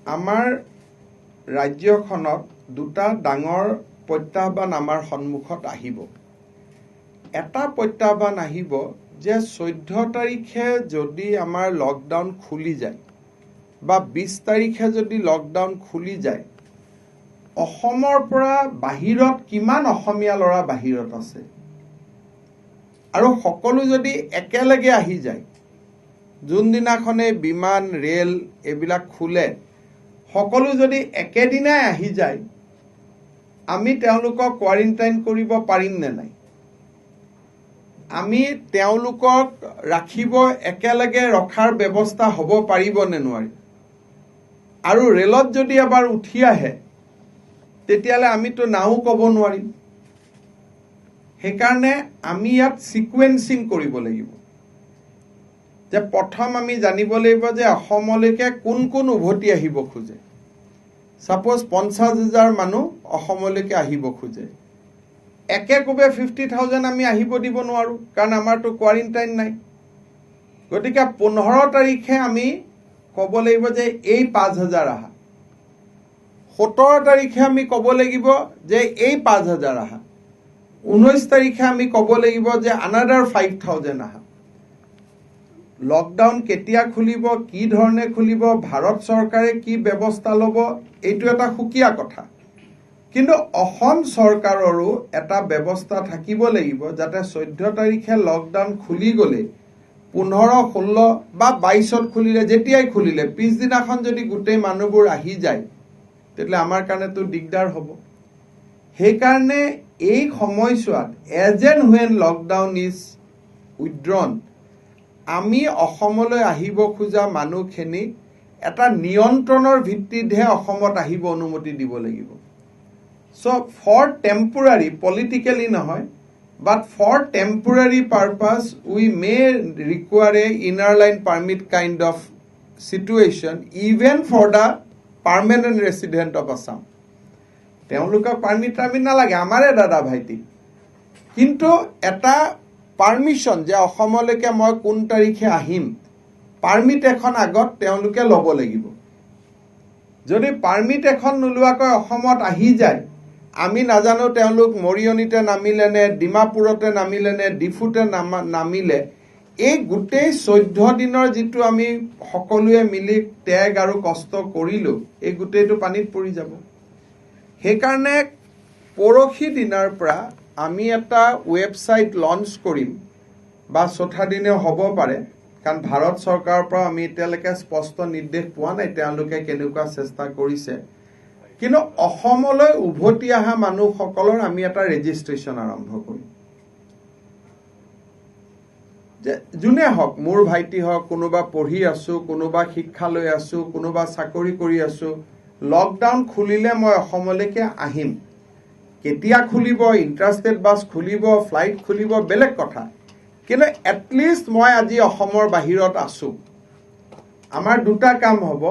আমাৰ ৰাজ্যখনত দুটা ডাঙৰ প্ৰত্যাহ্বান আমাৰ সন্মুখত আহিব। এটা প্ৰত্যাহ্বান আহিব যে 14 তাৰিখে যদি আমাৰ লকডাউন খুলি যায় বা 20 তাৰিখে যদি লকডাউন খুলি যায়, অসমৰ পৰা বাহিৰত কিমান অসমীয়া ল'ৰা বাহিৰত আছে আৰু সকলো যদি একেলগে আহি যায়, যোনদিনাখনে বিমান, ৰেল এইবিলাক খোলে, সকলো যদি একেদিনাই আহি যায়, আমি তেওঁলোকক কোৱাৰেণ্টাইন কৰিব পাৰিম নে নাই? আমি তেওঁলোকক ৰাখিব, একেলগে ৰখাৰ ব্যৱস্থা হ'ব পাৰিব নে নোৱাৰি? আৰু ৰেলত যদি এবাৰ উঠি আহে, তেতিয়াহ'লে আমিতো নাও ক'ব নোৱাৰিম। সেইকাৰণে আমি ইয়াত ছিকুৱেঞ্চিং কৰিব লাগিব যে প্ৰথম আমি জানিব লাগিব যে অসমলৈকে কোন কোন উভতি আহিব খোজে। ছাপ'জ 50,000 মানুহ অসমলৈকে আহিব খোজে, একে কোবে 50,000 আমি আহিব দিব নোৱাৰোঁ, কাৰণ আমাৰতো কোৱাৰেণ্টাইন নাই। গতিকে 15 তাৰিখে আমি ক'ব লাগিব যে এই 5,000 আহা। 17 তাৰিখে আমি ক'ব লাগিব যে এই 5,000 আহা। 19 তাৰিখে আমি ক'ব লাগিব যে আনাডাৰ 5,000 আহা। লকডাউন কেতিয়া খুলিব, কি ধৰণে খুলিব, ভাৰত চৰকাৰে কি ব্যৱস্থা ল'ব, এইটো এটা সুকীয়া কথা। কিন্তু অসম চৰকাৰৰো এটা ব্যৱস্থা থাকিব লাগিব, যাতে 14 তাৰিখে লকডাউন খুলি গ'লেই 15, 16 বা 22ত খুলিলে, যেতিয়াই খুলিলে, পিছদিনাখন যদি গোটেই মানুহবোৰ আহি যায়, তেতিয়াহ'লে আমাৰ কাৰণেতো দিগদাৰ হ'ব। সেইকাৰণে এই সময়ছোৱাত as and when lockdown is withdrawn, আমি অসমলৈ আহিব খোজা মানুহখিনিক এটা নিয়ন্ত্ৰণৰ ভিত্তিতহে অসমত আহিব অনুমতি দিব লাগিব। চ' ফৰ টেম্পৰাৰী, পলিটিকেলি নহয়, but for temporary purpose we may require a inner line permit kind of situation even for the permanent resident of Assam. তেওঁলোকক পাৰ্মিট টাৰ্মিট নালাগে, আমাৰে দাদা ভাইটি, কিন্তু এটা পাৰ্মিশ্যন যে অসমলৈকে মই কোন তাৰিখে আহিম, পাৰ্মিট এখন আগত তেওঁলোকে ল'ব লাগিব। যদি পাৰ্মিট এখন নোলোৱাকৈ অসমত আহি যায়, আমি নাজানো তেওঁলোক মৰিয়নিতে নামিলে নে ডিমাপুৰতে নামিলে নে ডিফুতে নামিলে। এই গোটেই 14 দিনৰ যিটো আমি সকলোৱে মিলি ত্যাগ আৰু কষ্ট কৰিলোঁ, এই গোটেইটো পানীত পৰি যাব। সেইকাৰণে পৰহি দিনাৰ পৰা আমি এটা ৱেবছাইট লঞ্চ কৰিম বা চৌথা দিনেও হ'ব পাৰে, কাৰণ ভাৰত চৰকাৰৰ পৰা আমি এতিয়ালৈকে স্পষ্ট নিৰ্দেশ পোৱা নাই তেওঁলোকে কেনেকুৱা চেষ্টা কৰিছে। কিন্তু অসমলৈ উভতি অহা মানুহসকলৰ আমি এটা ৰেজিষ্ট্ৰেশ্যন আৰম্ভ কৰিম যে যোনে হওক, মোৰ ভাইটি হওক, কোনোবা পঢ়ি আছো, কোনোবা শিক্ষা লৈ আছো, কোনোবা চাকৰি কৰি আছো, লকডাউন খুলিলে মই অসমলৈকে আহিম। কেতিয়া খুলিব, ইণ্টাৰষ্টেট বাছ খুলিব, ফ্লাইট খুলিব, বেলেগ কথা, কিন্তু এটলিষ্ট মই আজি অসমৰ বাহিৰত আছো। আমাৰ দুটা কাম হ'ব।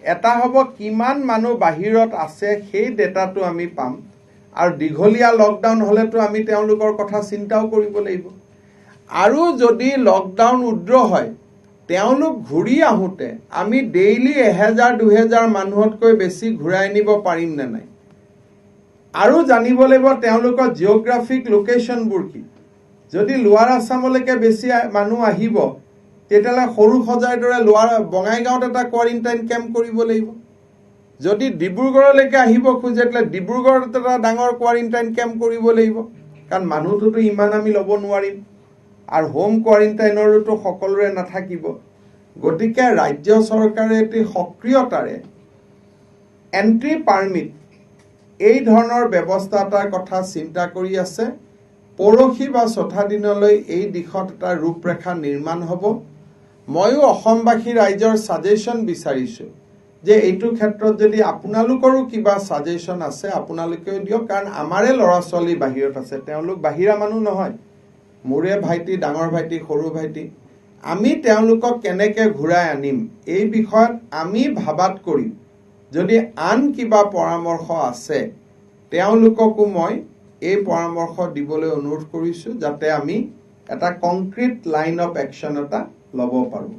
এটা হ'ব কিমান মানুহ বাহিৰত আছে, সেই ডেটাটো আমি পাম। আৰু দীঘলীয়া লকডাউন হ'লেতো আমি তেওঁলোকৰ কথা চিন্তাও কৰিব লাগিব। আৰু যদি লকডাউন উইথড্ৰ হয়, তেওঁলোক ঘূৰি আহোঁতে আমি ডেইলি 1000, 2000 মানুহতকৈ বেছি ঘূৰাই আনিব পাৰিম নে নাই। আৰু জানিব লাগিব তেওঁলোকৰ জিঅ'গ্ৰাফিক লোকেশ্যনবোৰ কি। যদি লোৱাৰ আছামলৈকে বেছি মানুহ আহিব, তেতিয়াহ'লে সৰু সজাইৰ দৰে লোৱাৰ বঙাইগাঁৱত এটা কোৱাৰেণ্টাইন কেম্প কৰিব লাগিব। যদি ডিব্ৰুগড়লৈকে আহিব খোজে, তেতিয়াহ'লে ডিব্ৰুগড়ত এটা ডাঙৰ কোৱাৰেণ্টাইন কেম্প কৰিব লাগিব, কাৰণ মানুহটোতো ইমান আমি ল'ব নোৱাৰিম আৰু হোম কোৱাৰেণ্টাইনৰোতো সকলোৰে নাথাকিব। গতিকে ৰাজ্য চৰকাৰে অতি সক্ৰিয়তাৰে এণ্ট্ৰি পাৰ্মিট এই ধৰণৰ ব্যৱস্থা এটাৰ কথা চিন্তা কৰি আছে। পৰহি বা চৌথা দিনলৈ এই দিশত এটা ৰূপৰেখা নিৰ্মাণ হ'ব। ময়ো অসমবাসী ৰাইজৰ ছাজেশ্যন বিচাৰিছোঁ যে এইটো ক্ষেত্ৰত যদি আপোনালোকৰো কিবা ছাজেশ্যন আছে, আপোনালোকেও দিয়ক, কাৰণ আমাৰে ল'ৰা ছোৱালী বাহিৰত আছে, তেওঁলোক বাহিৰা মানুহ নহয়, মোৰে ভাইটি, ডাঙৰ ভাইটি, সৰু ভাইটি। আমি তেওঁলোকক কেনেকে ঘূৰাই আনিম, এই বিষয়ত আমি ভাবাত কৰি যদি আন কিবা পৰামৰ্শ আছে, তেওঁলোককো মই এই পৰামৰ্শ দিবলৈ অনুৰোধ কৰিছোঁ, যাতে আমি এটা কংক্ৰিট লাইন অফ একশ্যন এটা ল'ব পাৰোঁ।